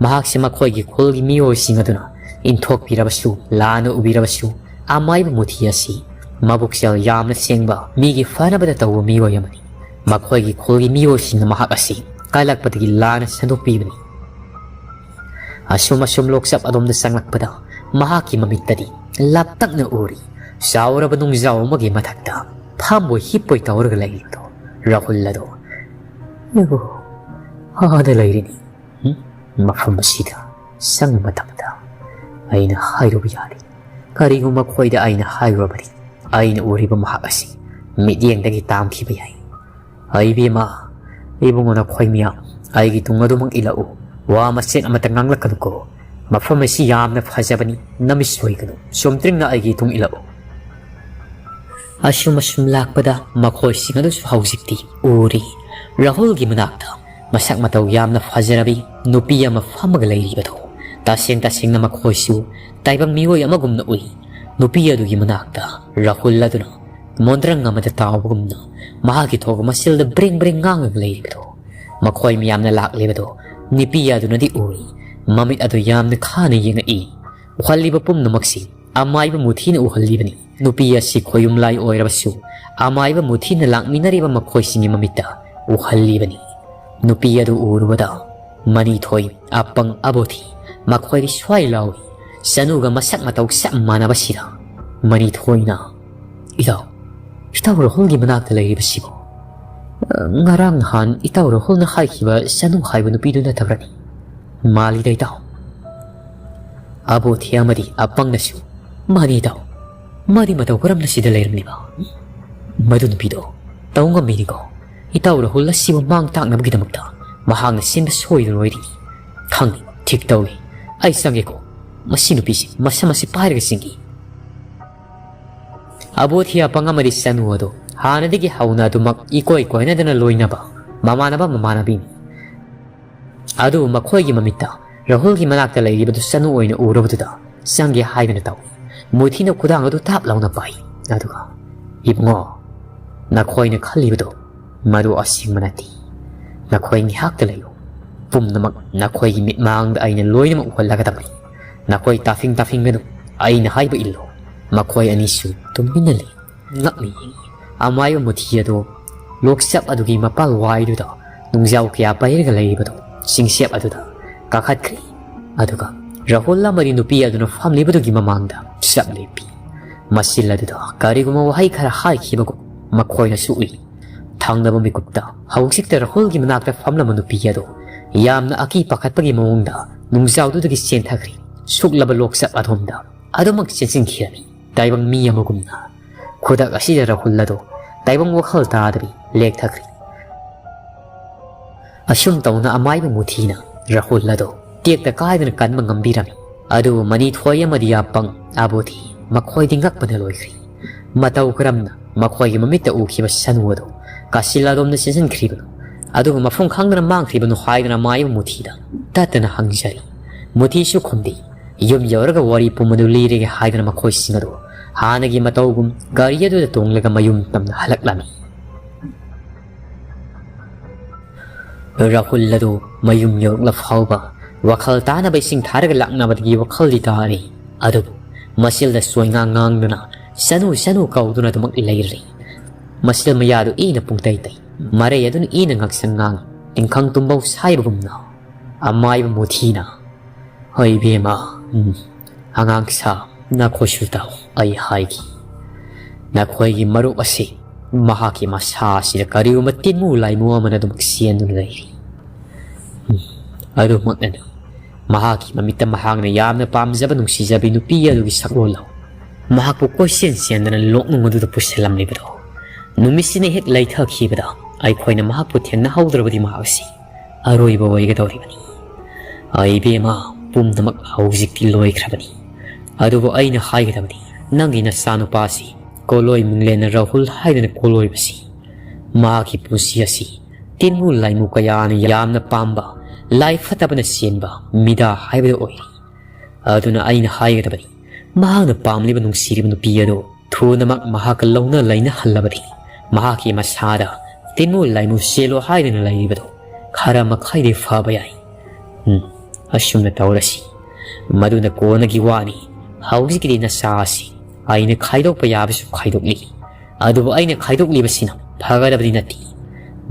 ꯃꯍꯥꯛꯁꯦ ꯃꯈꯣꯏꯒꯤ ꯈꯨꯜꯒꯤ ꯃꯤꯑꯣꯏꯁꯤꯡ ꯑꯗꯨꯅ ꯏꯟꯊꯣꯛꯄꯤꯔꯕꯁꯨ, ꯂꯥꯟꯅ ꯎꯕꯤꯔꯕꯁꯨ, ꯑꯃꯥꯏꯕ ꯃꯨꯊꯤ ꯑꯁꯤ ꯃꯕꯨꯛꯆꯦꯜ ꯌꯥꯝꯅ ꯁꯦꯡꯕ, ꯃꯤꯒꯤ ꯐꯅꯕꯗ ꯇꯧꯕ ꯃꯤꯑꯣꯏ ꯑꯃꯅꯤ꯫ ꯃꯈꯣꯏꯒꯤ ꯈꯨꯜꯒꯤ ꯃꯤꯑꯣꯏꯁꯤꯡꯅ ꯃꯍꯥꯛ ꯑꯁꯤ ꯀꯜꯂꯛꯄꯗꯒꯤ ꯂꯥꯟꯅ ꯁꯟꯗꯣꯛꯄꯤꯕꯅꯤ꯫ ꯑꯁꯨꯝ ꯑꯁꯨꯝ ꯂꯣꯛꯆꯞ ꯑꯗꯣꯝꯗ ꯆꯪꯂꯛꯄꯗ ꯃꯍꯥꯛꯀꯤ ꯃꯃꯤꯠꯇꯗꯤ ꯂꯥꯞꯇꯛꯅ ꯎꯔꯤ꯫ ꯆꯥꯎꯔꯕ ꯅꯨꯡꯖꯥꯎ ꯑꯃꯒꯤ ꯃꯊꯛꯇ ꯐꯝꯕꯣꯏ ꯍꯤꯞꯄꯣꯏ ꯇꯧꯔꯒ ꯂꯩꯔꯤꯕꯗꯣ ꯔꯥꯍꯨꯜ ꯑꯗꯣ꯫ ꯑꯣ, ꯑꯥꯗ ꯂꯩꯔꯤꯅꯤ꯫ ꯎꯝ? ꯃꯐꯝ ꯑꯁꯤꯗ ꯆꯪꯕ ꯃꯇꯝꯗ ꯑꯩꯅ ꯍꯥꯏꯔꯨꯕ ꯌꯥꯔꯤ꯫ ꯀꯔꯤꯒꯨꯝꯕ ꯃꯈꯣꯏꯗ ꯑꯩꯅ ꯍꯥꯏꯔꯨꯔꯕꯗꯤ ꯑꯩꯅ ꯎꯔꯤꯕ ꯃꯍꯥꯛ ꯑꯁꯤ ꯃꯤꯠꯌꯦꯡꯗꯒꯤ ꯇꯥꯝꯈꯤꯕ ꯌꯥꯏ꯫ "ꯑꯩ ꯏꯕꯦꯝꯃ, ꯏꯕꯨꯡꯉꯣ, ꯅꯈꯣꯏ ꯃꯤꯌꯥꯝ ꯑꯩꯒꯤ ꯇꯨꯡ ꯑꯗꯨꯃꯛ ꯏꯜꯂꯛꯎ꯫ ꯋꯥ ꯃꯆꯦꯠ ꯑꯃꯠꯇ ꯉꯥꯡꯂꯛꯀꯅꯨꯀꯣ꯫ ꯃꯐꯝ ꯑꯁꯤ ꯌꯥꯝꯅ ꯐꯖꯕꯅꯤ, ꯅꯃꯤꯠ ꯁꯣꯏꯒꯅꯨ꯫ ꯆꯨꯝꯇ꯭ꯔꯤꯡꯅ ꯑꯩꯒꯤ ꯇꯨꯡ ꯏꯜꯂꯛꯎ꯫" ꯑꯁꯨꯝ ꯑꯁꯨꯝ ꯂꯥꯛꯄꯗ ꯃꯈꯣꯏꯁꯤꯡ ꯑꯗꯨꯁꯨ ꯍꯧꯖꯤꯛꯇꯤ ꯎꯔꯤ꯫ ꯔꯥꯍꯨꯜꯒꯤ ꯃꯅꯥꯛꯇ ꯃꯁꯛ ꯃꯇꯧ ꯌꯥꯝꯅ ꯐꯖꯔꯕꯤ ꯅꯨꯄꯤ ꯑꯃ ꯐꯝꯃꯒ ꯂꯩꯔꯤꯕꯗꯨ꯫ ꯇꯁꯦꯡ ꯇꯁꯦꯡꯅ ꯃꯈꯣꯏꯁꯨ ꯇꯥꯏꯕꯪ ꯃꯤꯑꯣꯏ ꯑꯃꯒꯨꯝꯅ ꯎꯏ꯫ ꯅꯨꯄꯤ ꯑꯗꯨꯒꯤ ꯃꯅꯥꯛꯇ ꯔꯥꯍꯨꯜ ꯑꯗꯨꯅ ꯃꯣꯟꯗ꯭ꯔꯪ ꯑꯃꯗ ꯇꯥꯎꯕꯒꯨꯝꯅ ꯃꯍꯥꯛꯀꯤ ꯊꯣꯛꯄ ꯃꯆꯤꯜꯗ ꯕ꯭ꯔꯦꯡ ꯕ꯭ꯔꯦꯡ ꯉꯥꯡꯂꯒ ꯂꯩꯔꯤꯕꯗꯨ꯫ ꯃꯈꯣꯏ ꯃꯌꯥꯝꯅ ꯂꯥꯛꯂꯤꯕꯗꯨ ꯅꯨꯄꯤ ꯑꯗꯨꯅꯗꯤ ꯎꯏ꯫ ꯃꯃꯤꯠ ꯑꯗꯨ ꯌꯥꯝꯅ ꯈꯥꯅ ꯌꯦꯡꯉꯛꯏ꯫ ꯎꯍꯜꯂꯤꯕ ꯄꯨꯝꯅꯃꯛꯁꯤ ꯑꯃꯥꯏꯕ ꯃꯨꯊꯤꯅ ꯎꯍꯜꯂꯤꯕꯅꯤ꯫ ꯅꯨꯄꯤ ꯑꯁꯤ ꯈꯣꯌꯨꯝꯂꯥꯏ ꯑꯣꯏꯔꯕꯁꯨ ꯑꯃꯥꯏꯕ ꯃꯨꯊꯤꯅ ꯂꯥꯛꯃꯤꯟꯅꯔꯤꯕ ꯃꯈꯣꯏꯁꯤꯡꯒꯤ ꯃꯃꯤꯠꯇ ꯎꯍꯜꯂꯤꯕꯅꯤ꯫ ꯅꯨꯄꯤ ꯑꯗꯨ ꯎꯔꯨꯕꯗ ꯃꯅꯤꯊꯣꯏ, ꯑꯄꯪ, ꯑꯕꯣꯊꯤ ꯃꯈꯣꯏꯗꯤ ꯁ꯭ꯋꯥꯏ ꯂꯥꯎꯏ꯫ ꯁꯅꯨꯒ ꯃꯁꯛ ꯃꯇꯧ ꯆꯞ ꯃꯥꯟꯅꯕꯁꯤꯗ ꯃꯅꯤꯊꯣꯏꯅ, "ꯏꯇꯥꯎ, ꯏꯇꯥꯎ ꯔꯥꯍꯨꯜꯒꯤ ꯃꯅꯥꯛꯇ ꯂꯩꯔꯤꯕꯁꯤꯕꯨ, ꯑ, ꯉꯔꯥꯡ ꯅꯍꯥꯟ ꯏꯇꯥꯎ ꯔꯥꯍꯨꯜꯅ ꯍꯥꯏꯈꯤꯕ ꯁꯅꯨ ꯍꯥꯏꯕ ꯅꯨꯄꯤꯗꯨ ꯅꯠꯇꯕ꯭ꯔꯅꯤ?" "ꯃꯥꯜꯂꯤꯗ ꯏꯇꯥꯎ꯫" ꯑꯕꯣꯊꯤ ꯑꯃꯗꯤ ꯑꯄꯪꯅꯁꯨ, "ꯃꯥꯅꯤ ꯏꯇꯥꯎ, ꯃꯥꯗꯤ ꯃꯇꯧ ꯀꯔꯝꯅ ꯁꯤꯗ ꯂꯩꯔꯝꯂꯤꯕ?" "ꯃꯗꯨ ꯅꯨꯄꯤꯗꯣ ꯇꯧ ꯉꯝꯃꯤꯅꯤꯀꯣ꯫ ꯏꯇꯥꯎ ꯔꯥꯍꯨꯜ ꯑꯁꯤꯕꯨ ꯃꯥꯡ ꯇꯥꯛꯅꯕꯒꯤꯗꯃꯛꯇ ꯃꯍꯥꯛꯅ ꯁꯤꯟꯕ ꯁꯣꯏꯗꯅ ꯑꯣꯏꯔꯤꯅꯤ꯫ ꯈꯪꯉꯤ, ꯊꯤꯛ ꯇꯧꯏ꯫ ꯑꯩ ꯆꯪꯒꯦꯀꯣ꯫ ꯃꯁꯤ ꯅꯨꯄꯤꯁꯤ ꯃꯁꯝ ꯑꯁꯤ ꯄꯥꯏꯔꯒ ꯆꯤꯡꯏ꯫" ꯑꯕꯣꯊꯤ ꯑꯄꯪ ꯑꯃꯗꯤ ꯁꯅꯨ ꯑꯗꯣ ꯍꯥꯟꯅꯗꯒꯤ ꯍꯧꯅ ꯑꯗꯨꯃꯛ ꯏꯀꯣꯏ ꯀꯣꯏꯅꯗꯅ ꯂꯣꯏꯅꯕ ꯃꯃꯥꯟꯅꯕ ꯃꯃꯥꯟꯅꯕꯤꯅꯤ꯫ ꯑꯗꯨꯕꯨ ꯃꯈꯣꯏꯒꯤ ꯃꯃꯤꯠꯇ ꯔꯥꯍꯨꯜꯒꯤ ꯃꯅꯥꯛꯇ ꯂꯩꯔꯤꯕꯗꯨ ꯁꯅꯨ ꯑꯣꯏꯅ ꯎꯔꯕꯗꯨꯗ ꯆꯪꯒꯦ ꯍꯥꯏꯗꯨꯅ ꯇꯧꯏ꯫ ꯃꯨꯊꯤꯅ ꯈꯨꯗꯥꯡ ꯑꯗꯨ ꯇꯥꯞ ꯂꯥꯎꯅ ꯄꯥꯏ꯫ ꯑꯗꯨꯒ, "ꯏꯕꯨꯡꯉꯣ, ꯅꯈꯣꯏꯅ ꯈꯜꯂꯤꯕꯗꯨ ꯃꯗꯨ ꯑꯁꯦꯡꯕ ꯅꯠꯇꯦ꯫ ꯅꯈꯣꯏ ꯉꯥꯏꯍꯥꯛꯇ ꯂꯩꯌꯨ꯫ ꯄꯨꯝꯅꯃꯛ ꯅꯈꯣꯏꯒꯤ ꯃꯤꯠꯃꯥꯡꯗ ꯑꯩꯅ ꯂꯣꯏꯅꯃꯛ ꯎꯍꯜꯂꯒꯗꯕꯅꯤ꯫ ꯅꯈꯣꯏ ꯇꯥꯐꯤꯡ ꯇꯥꯐꯤꯡꯒꯅꯨ, ꯑꯩꯅ ꯍꯥꯏꯕ ꯏꯜꯂꯨ꯫" ꯃꯈꯣꯏ ꯑꯅꯤꯁꯨ ꯇꯨꯃꯤꯟꯅ ꯂꯩ꯫ ꯉꯛꯅ ꯌꯦꯡꯏ꯫ ꯑꯃꯥꯏꯕ ꯃꯨꯊꯤ ꯑꯗꯨ ꯂꯣꯛꯆꯞ ꯑꯗꯨꯒꯤ ꯃꯄꯥꯜ ꯋꯥꯏꯗꯨꯗ ꯅꯨꯡꯖꯥꯎ ꯀꯌꯥ ꯄꯩꯔꯒ ꯂꯩꯔꯤꯕꯗꯨ ꯆꯤꯡꯁꯦꯞ ꯑꯗꯨꯗ ꯀꯥꯈꯠꯈ꯭ꯔꯦ꯫ ꯑꯗꯨꯒ ꯔꯥꯍꯨꯜ ꯑꯃꯗꯤ ꯅꯨꯄꯤ ꯑꯗꯨꯅ ꯐꯝꯂꯤꯕꯗꯨꯒꯤ ꯃꯃꯥꯡꯗ ꯆꯞ ꯂꯦꯞꯄꯤ꯫ ꯃꯆꯤꯜ ꯑꯗꯨꯗ ꯀꯔꯤꯒꯨꯝꯕ ꯋꯥꯍꯩ ꯈꯔ ꯍꯥꯏꯈꯤꯕꯒꯨꯝ ꯃꯈꯣꯏꯅꯁꯨ ꯎꯏ꯫ ꯊꯪꯅꯕ ꯃꯤꯀꯨꯞꯇ ꯍꯧꯖꯤꯛꯇ ꯔꯥꯍꯨꯜꯒꯤ ꯃꯅꯥꯛꯇ ꯐꯝꯂꯝꯕ ꯅꯨꯄꯤ ꯑꯗꯨ ꯌꯥꯝꯅ ꯑꯀꯤ ꯄꯥꯈꯠꯄꯒꯤ ꯃꯑꯣꯡꯗ ꯅꯨꯡꯖꯥꯎꯗꯨꯗꯒꯤ ꯆꯦꯟꯊꯈ꯭ꯔꯦ꯫ ꯁꯨꯛꯂꯕ ꯂꯣꯛꯆꯞ ꯑꯗꯣꯝꯗ ꯑꯗꯨꯃꯛ ꯆꯦꯟꯁꯤꯟꯈꯤꯔꯝꯃꯤ꯫ ꯇꯥꯏꯕꯪ ꯃꯤ ꯑꯃꯒꯨꯝꯅ ꯈꯨꯗꯛ ꯑꯁꯤꯗ ꯔꯥꯍꯨꯜ ꯑꯗꯨ ꯇꯥꯏꯕꯪ ꯋꯥꯈꯜ ꯇꯥꯗꯕꯤ ꯂꯦꯛꯊꯈ꯭ꯔꯦ꯫ ꯑꯁꯨꯝ ꯇꯧꯅ ꯑꯃꯥꯏꯕ ꯃꯨꯊꯤꯅ ꯔꯥꯍꯨꯜ ꯑꯗꯨ ꯇꯦꯛꯇ ꯀꯥꯏꯗꯅ ꯀꯟꯕ ꯉꯝꯕꯤꯔꯝꯃꯤ꯫ ꯑꯗꯨꯕꯨ ꯃꯅꯤꯊꯣꯏ ꯑꯃꯗꯤ ꯌꯥꯄꯪ ꯑꯕꯣꯊꯤ ꯃꯈꯣꯏꯗꯤ ꯉꯛꯄꯅ ꯂꯣꯏꯈ꯭ꯔꯦ꯫ ꯃꯇꯧ ꯀꯔꯝꯅ ꯃꯈꯣꯏꯒꯤ ꯃꯃꯤꯠꯇ ꯎꯈꯤꯕ ꯁꯅꯨ ꯑꯗꯨ ꯀꯥꯁꯤꯜ ꯑꯗꯣꯝꯗ ꯆꯦꯟꯁꯤꯟꯈ꯭ꯔꯤꯕꯅꯣ, ꯑꯗꯨꯒ ꯃꯐꯝ ꯈꯪꯗꯅ ꯃꯥꯡꯈ꯭ꯔꯤꯕꯅꯣ ꯍꯥꯏꯗꯨꯅ ꯑꯃꯥꯏꯕ ꯃꯨꯊꯤꯗ ꯇꯠꯇꯅ ꯍꯪꯖꯔꯤ꯫ ꯃꯨꯊꯤꯁꯨ ꯈꯨꯝꯗꯦ꯫ ꯌꯨꯝ ꯌꯧꯔꯒ ꯋꯥꯔꯤ ꯄꯨꯝꯕꯗꯨ ꯂꯤꯔꯒꯦ ꯍꯥꯏꯗꯨꯅ ꯃꯈꯣꯏꯁꯤꯡ ꯑꯗꯨ ꯍꯥꯟꯅꯒꯤ ꯃꯇꯧꯒꯨꯝ ꯒꯥꯔꯤ ꯑꯗꯨꯗ ꯇꯣꯡꯂꯒ ꯃꯌꯨꯝ ꯇꯝꯅ ꯍꯜꯂꯛꯂꯝꯃꯤ꯫ ꯔꯥꯍꯨꯜ ꯑꯗꯨ ꯃꯌꯨꯝ ꯌꯧꯔꯛꯂ ꯐꯥꯎꯕ ꯋꯥꯈꯜ ꯇꯥꯅꯕ ꯏꯁꯤꯡ ꯊꯥꯔꯒ ꯂꯥꯛꯅꯕꯗꯒꯤ ꯋꯥꯈꯜꯗꯤ ꯇꯥꯔꯤ꯫ ꯑꯗꯨꯕꯨ ꯃꯆꯤꯜꯗ ꯁꯣꯏꯉꯥꯡ ꯉꯥꯡꯗꯨꯅ "ꯁꯅꯨ, ꯁꯅꯨ" ꯀꯧꯗꯨꯅ ꯑꯗꯨꯃꯛ ꯂꯩꯔꯤ꯫ ꯃꯆꯤꯜ ꯃꯌꯥꯗꯨ ꯏꯅ ꯄꯨꯡꯇꯩ ꯇꯩ꯫ ꯃꯔꯩ ꯑꯗꯨꯅ ꯏꯅ ꯉꯥꯛꯁꯪ ꯉꯥꯡꯏ꯫ ꯇꯤꯡꯈꯪ ꯇꯨꯝꯕꯧ ꯁꯥꯏꯕꯒꯨꯝꯅ꯫ ꯑꯃꯥꯏꯕ ꯃꯨꯊꯤꯅ, "ꯍꯣꯏ ꯏꯕꯦꯝꯃ, ꯎꯝ, "ꯑꯉꯥꯡ ꯁꯥ, ꯅꯈꯣꯏꯁꯨ ꯇꯥꯎ, ꯑꯩ ꯍꯥꯏꯒꯦ꯫ ꯅꯈꯣꯏꯒꯤ ꯃꯔꯨꯞ ꯑꯁꯤ ꯃꯍꯥꯛꯀꯤ ꯃꯁꯥ ꯑꯁꯤꯗ ꯀꯔꯤꯒꯨꯝꯕ ꯇꯤꯟꯃꯨ ꯂꯥꯏꯃꯨ ꯑꯃꯅ ꯑꯗꯨꯃꯛ ꯆꯦꯟꯗꯨꯅ ꯂꯩꯔꯤ꯫ ꯎꯝ, ꯑꯗꯨꯃꯛꯅꯅꯤ꯫ ꯃꯍꯥꯛꯀꯤ ꯃꯃꯤꯠꯇ ꯃꯍꯥꯛꯅ ꯌꯥꯝꯅ ꯄꯥꯝꯖꯕ ꯅꯨꯡꯁꯤꯖꯕꯤ ꯅꯨꯄꯤ ꯑꯗꯨꯒꯤ ꯁꯛꯂꯣꯟ ꯂꯧ꯫ ꯃꯍꯥꯛꯄꯨ ꯀꯣꯏꯆꯦꯟ ꯆꯦꯟꯗꯅ ꯂꯣꯛꯅꯨꯡ ꯑꯗꯨꯗ ꯄꯨꯁꯤꯜꯂꯝꯂꯤꯕꯗꯣ꯫ ꯅꯨꯃꯤꯠꯁꯤꯅ ꯍꯦꯛ ꯂꯩꯊꯈꯤꯕꯗ ꯑꯩꯈꯣꯏꯅ ꯃꯍꯥꯛꯄꯨ ꯊꯦꯡꯅꯍꯧꯗ꯭ꯔꯕꯗꯤ ꯃꯍꯥꯛ ꯑꯁꯤ ꯑꯔꯣꯏꯕ ꯑꯣꯏꯒꯗꯧꯔꯤꯕꯅꯤ꯫ ꯑꯩ ꯏꯕꯦꯝꯃ, ꯄꯨꯝꯅꯃꯛ ꯍꯧꯖꯤꯛꯇꯤ ꯂꯣꯏꯈ꯭ꯔꯕꯅꯤ꯫ ꯑꯗꯨꯕꯨ ꯑꯩꯅ ꯍꯥꯏꯒꯗꯕꯗꯤ, ꯅꯪꯒꯤ ꯅꯆꯥꯅꯨꯄꯥꯁꯤ ꯀꯣꯂꯣꯏ ꯃꯤꯡꯂꯦꯟꯅ ꯔꯥꯍꯨꯜ ꯍꯥꯏꯗꯅ ꯀꯣꯂꯣꯏꯕꯁꯤ, ꯃꯍꯥꯛꯀꯤ ꯄꯨꯟꯁꯤ ꯑꯁꯤ ꯇꯤꯟꯃꯨ ꯂꯥꯏꯃꯨ ꯀꯌꯥꯅ ꯌꯥꯝꯅ ꯄꯥꯝꯕ, ꯂꯥꯏ ꯐꯠꯇꯕꯅ ꯆꯦꯟꯕ ꯃꯤꯗꯥ ꯍꯥꯏꯕꯗꯨ ꯑꯣꯏꯔꯤ꯫ ꯑꯗꯨꯅ ꯑꯩꯅ ꯍꯥꯏꯒꯗꯕꯅꯤ, ꯃꯍꯥꯛꯅ ꯄꯥꯝꯂꯤꯕ ꯅꯨꯡꯁꯤꯔꯤꯕ ꯅꯨꯄꯤ ꯑꯗꯨ ꯊꯨꯅꯃꯛ ꯃꯍꯥꯛꯀ ꯂꯧꯅ ꯂꯩꯅꯍꯜꯂꯕꯗꯤ ꯃꯍꯥꯛꯀꯤ ꯃꯁꯥꯗ ꯇꯤꯟꯃꯨ ꯂꯥꯏꯃꯨ ꯆꯦꯜꯂꯣ ꯍꯥꯏꯗꯨꯅ ꯂꯩꯔꯤꯕꯗꯨ ꯈꯔ ꯃꯈꯩꯗꯤ ꯐꯕ ꯌꯥꯏ꯫ ꯎꯝ, ꯑꯁꯨꯝꯅ ꯇꯧꯔꯁꯤ꯫ ꯃꯗꯨꯅ ꯀꯣꯟꯅꯒꯤ ꯋꯥꯅꯤ꯫ ꯍꯧꯖꯤꯛꯀꯤꯗꯤ ꯅꯆꯥ ꯑꯁꯤ ꯑꯩꯅ ꯈꯥꯏꯗꯣꯛꯄ ꯌꯥꯕꯁꯨ ꯈꯥꯏꯗꯣꯛꯂꯤ꯫ ꯑꯗꯨꯕꯨ ꯑꯩꯅ ꯈꯥꯏꯗꯣꯛꯂꯤꯕꯁꯤꯅ ꯐꯒꯗꯕꯗꯤ ꯅꯠꯇꯦ꯫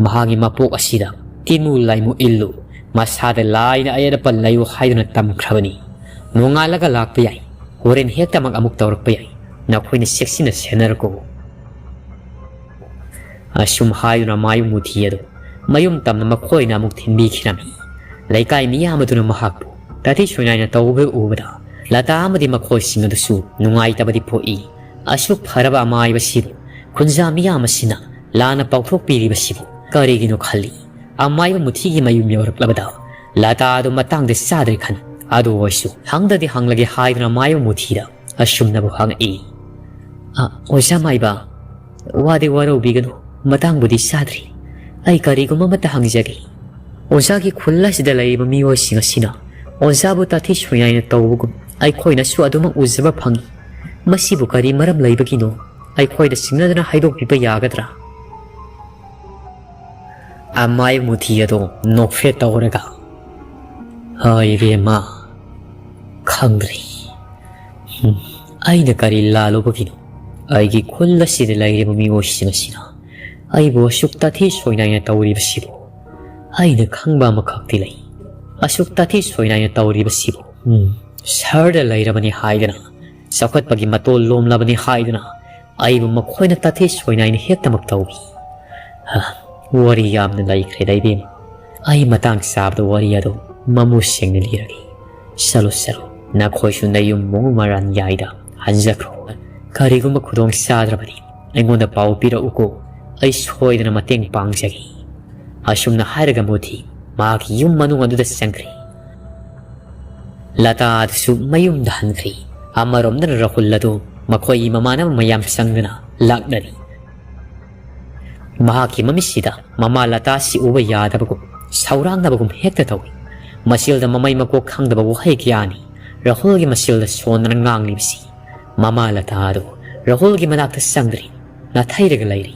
ꯃꯍꯥꯛꯀꯤ ꯃꯄꯣꯛ ꯑꯁꯤꯗ ꯇꯤꯟꯃꯨ ꯂꯥꯏꯃꯨ ꯏꯜꯂꯨ, ꯃꯁꯥꯗ ꯂꯥꯏꯅ ꯑꯌꯦꯠ ꯑꯄꯟ ꯂꯩꯌꯨ ꯍꯥꯏꯗꯨꯅ ꯇꯝꯈ꯭ꯔꯕꯅꯤ꯫ ꯅꯣꯡꯉꯥꯜꯂꯒ ꯂꯥꯛꯄ ꯌꯥꯏ, ꯍꯣꯔꯦꯟ ꯍꯦꯛꯇꯃꯛ ꯑꯃꯨꯛ ꯇꯧꯔꯛꯄ ꯌꯥꯏ꯫ ꯅꯈꯣꯏꯅ ꯆꯦꯛꯁꯤꯟꯅ ꯁꯦꯟꯅꯔꯛꯎ꯫ ꯑꯁꯨꯝ ꯍꯥꯏꯗꯨꯅ ꯃꯥꯌꯨꯝ ꯃꯨꯊꯤ ꯑꯗꯨ ꯃꯌꯨꯝ ꯇꯝꯅ ꯃꯈꯣꯏꯅ ꯑꯃꯨꯛ ꯊꯤꯟꯕꯤꯈꯤꯔꯝꯃꯤ꯫ ꯂꯩꯀꯥꯏ ꯃꯤꯌꯥꯝ ꯑꯗꯨꯅ ꯃꯍꯥꯛꯄꯨ ꯇꯥꯊꯤ ꯁꯣꯏꯅꯥꯏꯅ ꯇꯧꯕ ꯎꯕꯗ ꯂꯇꯥ ꯑꯃꯗꯤ ꯃꯈꯣꯏꯁꯤꯡ ꯑꯗꯨꯁꯨ ꯅꯨꯡꯉꯥꯏꯇꯕꯗꯤ ꯄꯣꯛꯏ꯫ ꯑꯁꯨꯛ ꯐꯔꯕ ꯑꯃꯥꯏꯕꯁꯤꯕꯨ ꯈꯨꯟꯖꯥ ꯃꯤꯌꯥꯝ ꯑꯁꯤꯅ ꯂꯥꯟꯅ ꯄꯥꯎꯊꯣꯛꯄꯤꯔꯤꯕꯁꯤꯕꯨ ꯀꯔꯤꯒꯤꯅꯣ ꯈꯜꯂꯤ꯫ ꯑꯃꯥꯏꯕ ꯃꯨꯊꯤꯒꯤ ꯃꯌꯨꯝ ꯌꯧꯔꯛꯂꯕꯗ ꯂꯇꯥ ꯑꯗꯨ ꯃꯇꯥꯡꯗ ꯆꯥꯗ꯭ꯔꯦ ꯈꯟ꯫ ꯑꯗꯨ ꯑꯣꯏꯔꯁꯨ ꯍꯪꯗꯗꯤ ꯍꯪꯂꯒꯦ ꯍꯥꯏꯗꯨꯅ ꯑꯃꯥꯏꯕ ꯃꯨꯊꯤꯗ ꯑꯁꯨꯝꯅꯕꯨ ꯍꯪꯉꯛꯏ꯫ "ꯑ, ꯑꯣꯖꯥ ꯃꯥꯏꯕ, ꯋꯥꯗꯤ ꯋꯥꯔꯧꯕꯤꯒꯅꯨ, ꯃꯇꯥꯡꯕꯨꯗꯤ ꯆꯥꯗ꯭ꯔꯤ꯫ ꯑꯩ ꯀꯔꯤꯒꯨꯝꯕ ꯑꯃꯠꯇ ꯍꯪꯖꯒꯦ꯫ ꯑꯣꯖꯥꯒꯤ ꯈꯨꯜ ꯑꯁꯤꯗ ꯂꯩꯔꯤꯕ ꯃꯤꯑꯣꯏꯁꯤꯡ ꯑꯁꯤꯅ ꯑꯣꯖꯥꯕꯨ ꯇꯥꯊꯤ ꯁꯣꯏꯅꯥꯏꯅ ꯇꯧꯕꯒꯨꯝ ꯑꯩꯈꯣꯏꯅꯁꯨ ꯑꯗꯨꯃꯛ ꯎꯖꯕ ꯐꯪꯏ꯫ ꯃꯁꯤꯕꯨ ꯀꯔꯤ ꯃꯔꯝ ꯂꯩꯕꯒꯤꯅꯣ? ꯑꯩꯈꯣꯏꯗ ꯁꯤꯡꯅꯗꯨꯅ ꯍꯥꯏꯗꯣꯛꯄꯤꯕ ꯌꯥꯒꯗ꯭ꯔꯥ?" ꯑꯃꯥꯏ ꯃꯨꯊꯤ ꯑꯗꯣ ꯅꯣꯛꯐꯦꯠ ꯇꯧꯔꯒ, "ꯍꯣꯏ ꯏꯕꯦꯝꯃ, ꯈꯪꯗ꯭ꯔꯦ꯫ ꯍꯨꯝ, ꯑꯩꯅ ꯀꯔꯤ ꯂꯥꯜꯂꯨꯕꯒꯤꯅꯣ? ꯑꯩꯒꯤ ꯈꯨꯜ ꯑꯁꯤꯗ ꯂꯩꯔꯤꯕ ꯃꯤꯑꯣꯏꯁꯤꯡ ꯑꯁꯤꯅ ꯑꯩꯕꯨ ꯑꯁꯨꯛ ꯇꯥꯊꯤ ꯁꯣꯏꯅꯥꯏꯅ ꯇꯧꯔꯤꯕꯁꯤꯕꯨ ꯑꯩꯅ ꯈꯪꯕ ꯑꯃꯈꯛꯇꯤ ꯂꯩ꯫ ꯑꯁꯨꯛ ꯇꯥꯊꯤ ꯁꯣꯏꯅꯥꯏꯅ ꯇꯧꯔꯤꯕꯁꯤꯕꯨ, ꯎꯝ, ꯁꯍꯔꯗ ꯂꯩꯔꯕꯅꯤ ꯍꯥꯏꯗꯅ, ꯆꯥꯎꯈꯠꯄꯒꯤ ꯃꯇꯣꯜ ꯂꯣꯝꯂꯕꯅꯤ ꯍꯥꯏꯗꯨꯅ ꯑꯩꯕꯨ ꯃꯈꯣꯏꯅ ꯇꯥꯊꯤ ꯁꯣꯏꯅꯥꯏꯅ ꯍꯦꯛꯇꯃꯛ ꯇꯧꯏ꯫ ꯍ, ꯋꯥꯔꯤ ꯌꯥꯝꯅ ꯂꯩꯈ꯭ꯔꯦꯗ ꯏꯕꯦꯝꯃ꯫ ꯑꯩ ꯃꯇꯥꯡ ꯆꯥꯕꯗ ꯋꯥꯔꯤ ꯑꯗꯨ ꯃꯃꯨ ꯁꯦꯡꯅ ꯂꯤꯔꯒꯦ꯫ ꯆꯠꯂꯣ, ꯆꯠꯂꯣ, ꯅꯈꯣꯏꯁꯨ ꯅꯌꯨꯝ ꯃꯣꯡ ꯃꯔꯥꯟ ꯌꯥꯏꯗ ꯍꯟꯖꯈ꯭ꯔꯣ꯫ ꯀꯔꯤꯒꯨꯝꯕ ꯈꯨꯗꯣꯡ ꯆꯥꯗ꯭ꯔꯕꯗꯤ ꯑꯩꯉꯣꯟꯗ ꯄꯥꯎ ꯄꯤꯔꯛꯎꯀꯣ, ꯑꯩ ꯁꯣꯏꯗꯅ ꯃꯇꯦꯡ ꯄꯥꯡꯖꯒꯦ꯫ ꯑꯁꯨꯝꯅ ꯍꯥꯏꯔꯒ ꯃꯨꯊꯤ ꯃꯍꯥꯛꯀꯤ ꯌꯨꯝ ꯃꯅꯨꯡ ꯑꯗꯨꯗ ꯆꯪꯈ꯭ꯔꯦ꯫ ꯂꯇꯥ ꯑꯗꯨꯁꯨ ꯃꯌꯨꯝꯗ ꯍꯟꯈ꯭ꯔꯦ꯫ ꯑꯃꯔꯣꯝꯗꯅ ꯔꯥꯍꯨꯜ ꯑꯗꯨ ꯃꯈꯣꯏꯒꯤ ꯃꯃꯥꯟꯅꯕ ꯃꯌꯥꯝ ꯆꯪꯗꯨꯅ ꯂꯥꯛꯅꯔꯤ꯫ ꯃꯍꯥꯛꯀꯤ ꯃꯃꯤꯠꯁꯤꯗ ꯃꯃꯥ ꯂꯇꯥꯁꯤ ꯎꯕ ꯌꯥꯗꯕꯒꯨꯝ, ꯁꯧꯔꯥꯡꯅꯕꯒꯨꯝ ꯍꯦꯛꯇ ꯇꯧꯏ꯫ ꯃꯆꯤꯜꯗ ꯃꯃꯩ ꯃꯀꯣꯛ ꯈꯪꯗꯕ ꯋꯥꯍꯩ ꯀꯌꯥꯅꯤ ꯔꯥꯍꯨꯜꯒꯤ ꯃꯆꯤꯜꯗ ꯁꯣꯟꯗꯅ ꯉꯥꯡꯂꯤꯕꯁꯤ꯫ ꯃꯃꯥ ꯂꯇꯥ ꯑꯗꯨ ꯔꯥꯍꯨꯜꯒꯤ ꯃꯅꯥꯛꯇ ꯆꯪꯗ꯭ꯔꯤ, ꯅꯥꯊꯩꯔꯒ ꯂꯩꯔꯤ꯫